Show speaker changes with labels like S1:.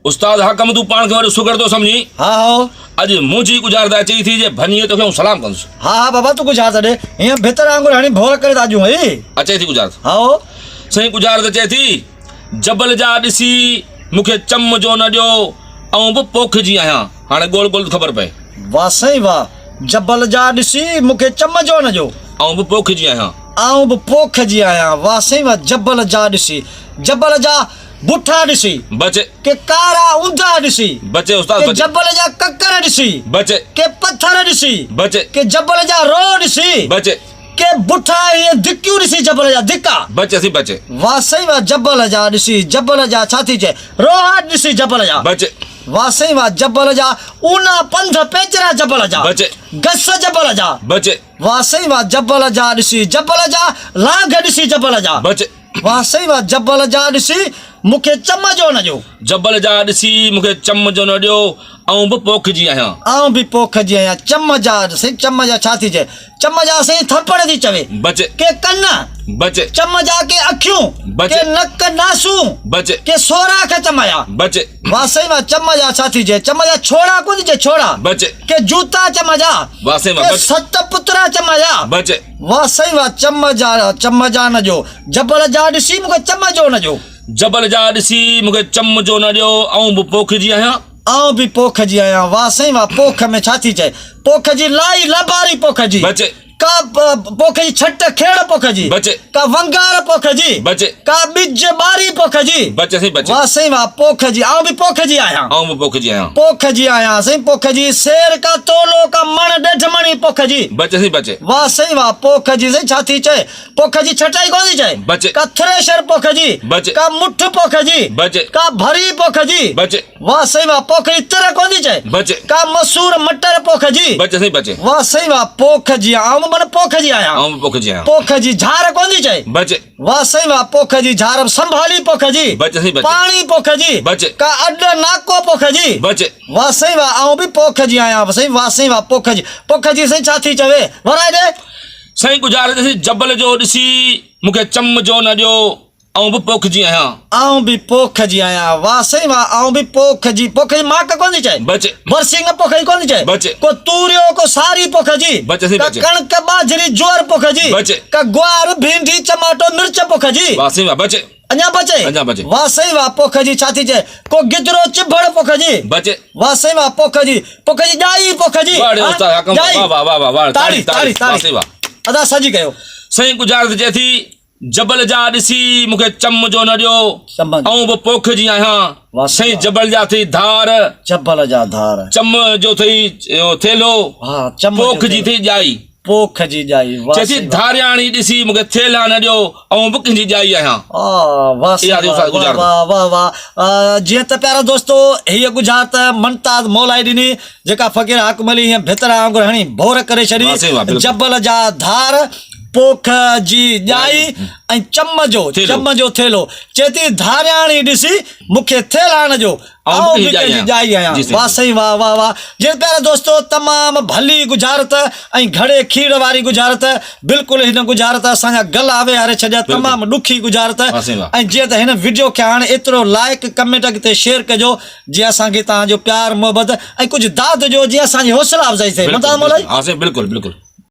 S1: استاد حاڪم تون پاڻ کي وڏو سگهڙ ٿو سمجهين. ها هائو. اڄ منهنجي ڳجهارت اچي ٿي جي ڀڃين توکي آئون سلام ڪندس.
S2: ها ها بابا تون ڳجهارت ڏي. هينئن ڀتر وانگر هڻي ڀور ڪري ٿا اڄون هي.
S1: اچي ٿي ڳجهارت.
S2: هائو.
S1: سائين ڳجهارت اچي ٿي. جبل جا ڏسي مون کي چم جو نه ڏيو آئون به پوک جي آهيان. هاڻي ڳول ڳول ته خبر پئي.
S2: واه سائين واه. جبل جا ڏسي مون کي چم جو نه ڏيو.
S1: آئون به پوک جي آهيان.
S2: آئون به پوک جي آهيان. واه سائين واه جبل جا ڏسي. جبل جا بٺا ڏسي.
S1: بچ.
S2: ڪي ڪارا اونداهه ڏسي.
S1: بچ استاد
S2: ڪي
S1: بچ.
S2: جبل جا ڪڪر ڏسي.
S1: بچ.
S2: ڪي پٿر ڏسي.
S1: بچ.
S2: ڪي جبل جا روهه ڏسي.
S1: بچ.
S2: ڪي بٺا اهي ڌڪيون ڏسي جبل جا ڌڪا.
S1: بچ سي بچ.
S2: واه سائين واه جبل جا ڏسي جبل جا ڇا ٿي چئي روها ڏسي جبل جا.
S1: بچ.
S2: واه سائين واه جبل جا اونا پنڌ پيچرا جبل جا.
S1: بچ.
S2: گس جبل جا.
S1: بچ.
S2: واه سائين واه جبل جا ڏسي جبل جا لانگهه ڏسي جبل جا.
S1: بچ.
S2: واه سائين واه جبل جا ڏسي مون کي چم جو نه ڏيو.
S1: جبل جا ڏسي مون کي چم جو نه ڏيو آئون به پوک جي آهيان.
S2: آئون به پوک جي آهيان چم جا سائين چم جا ڇا ٿي چئي چم جا سائين ٿڦڙ ٿي چوي.
S1: بچ.
S2: ڪي ڪن.
S1: بچ.
S2: چم جا ڪي اکيون.
S1: بچ.
S2: ڪي نڪ ناسون.
S1: بچ.
S2: ڪي سوراخ چم جا.
S1: بچ.
S2: واه سائين واه چم جا ڇا ٿي چئي چم جا ڇوڙا ڪونه ٿي چئي ڇوڙا.
S1: بچ.
S2: ڪي جوتا چم جا.
S1: واه سائين واه
S2: ڪي
S1: بچ.
S2: ست پترا چم جا.
S1: بچ.
S2: واه سائين واه چم جا چم جا نه ڏيو جبل جا ڏسي مون کي چم جو نه ڏيو.
S1: جبل جا ڏسي مون کي چم جو نه ڏيو آئون به پوک جي آهيان.
S2: آئون به پوک جي آهيان واه سائين واه پوک ۾ ڇا ٿي چئي پوک جي لائي لاباري پوک جي.
S1: بچ.
S2: ڪا پوک جي ڇٽ کيڙ پوک جي.
S1: بچ.
S2: ڪا ونگار پوک جي.
S1: بچ.
S2: ڪا ٻج ٻاري پوک جي.
S1: بچ سائين بچ.
S2: واه سائين واه پوک جي آئون به پوک جي آهيان.
S1: آئون به پوک جي آهيان.
S2: پوک جي آهيان سائين پوک جي سير ڪا تولو ڪا مڻ ڏيڍ مڻي پوک جي.
S1: بچ سائين بچ.
S2: واه سائين واه پوک جي سائين ڇا ٿي چئي پوک جي ڇٽائي ڪونه ٿي چئي.
S1: بچ.
S2: ڪا ٿريشر پوک جي.
S1: بچ.
S2: ڪا مٺ پوک جي.
S1: بچ.
S2: ڪا ڀري پوک جي.
S1: بچ.
S2: واه سائين واه پوک جي تر ڪونه ٿي چئي.
S1: بچ.
S2: ڪا مسور مٽر پوک جي.
S1: بچ سائين بچ.
S2: واه سائين واه پوک جي آئون به من پوک جي آهيان.
S1: آئون به پوک جي آهيان.
S2: پوک جي جھار ڪونه ٿي چئي.
S1: بچ.
S2: واه سائين واه پوک جي جھار سنڀالي پوک جي.
S1: بچ سائين بچ.
S2: پاڻي پوک جي.
S1: بچ.
S2: ڪا اڏ ناڪو پوک جي.
S1: بچ.
S2: واه سائين واه آئون به پوک جي آهيان سائين واه سائين واه پوک جي پوک جي سائين ڇا ٿي چوي ورائي ڏي.
S1: سائين ڳجھارت ڏسي جبل جو ڏسي مون کي چم جو نه ڏيو. آئون به پوک جي آهيان.
S2: آئون به پوک جي آهيان. واه سائين واه آئون به پوک جي پوک جي ماڪ ڪونه ٿي چئي.
S1: بچ.
S2: برسينگ پوک جي ڪونه ٿي چئي.
S1: بچ.
S2: ڪو توريو ڪو ساري پوک جي.
S1: بچ سائين
S2: ڪا
S1: بچ.
S2: ڪڻڪ ٻاجهري جوئر پوک جي.
S1: بچ.
S2: ڪا گوار ڀينڊي چماٽو مرچ پوک جي.
S1: واه سائين واه بچ.
S2: اڃا بچي.
S1: اڃا بچي.
S2: واه سائين واه پوک جي ڇا ٿي چئي. ڪو گدرو چڀڙ پوک جي.
S1: بچ.
S2: واه سائين واه پوک جي پوک جي ڄائي پوک جي.
S1: واه ڙي استاد حاڪم
S2: ڄائي.
S1: واه واه واه واه واه
S2: تاڙي تاڙي
S1: واه
S2: تاڙي
S1: سائين واه.
S2: ادا سڄي ڪيو.
S1: سائين ڳجهارت چئي ٿي. جبل جا ڏسي مون کي چم جو نه ڏيو، آئون به پوک جي آهيان. سائين جبل جا اٿئي ڌار،
S2: جبل جا ڌار،
S1: چم جو اٿئي ٿيلهو، پوک جي اٿئي ڄائي.
S2: پوک جي ڄائي.
S1: چئي ٿي ڌارياڻي ڏسي مون کي ٿيلها نه ڏيو، آئون به ڪنهن جي ڄائي آهيان.
S2: واه واه واه واه واه جيئن ته پيارا دوستو هيء ڳجهارت ممتاز مولائي ڏني جيڪا فقير حاڪم علي هيئن ڀتر وانگر هڻي ڀور ڪري ڇڏي جبل جا ڌار پوک جي ڄائي ۽ چم جو چم جو ٿيلهو چئي ٿي ڌارياڻي ڏسي مون کي ٿيلها نه ڏيو آئون به ڪنهن جي ڄائي آهيان واه سائين واه واه واه جي پيارا دوستو تمام ڀلي ڳجهارت ۽ گهڙي کيڙ واري ڳجهارت بلڪل هن ڳجهارت اسان جا گلا ويهاري ڇڏيا تمام ڏکي ڳجهارت ۽ جيئن ته هن وڊيو کي هاڻي ايترو لائڪ ڪمينٽ اڳتي شيئر ڪجو جيئن اسان کي توهان جو پيار محبت ۽ ڪجهه داد ڏيو جيئن اسان جي حوصلا افزائي ٿئي ممتاز مولائي
S1: ها سائين بلڪل بلڪل.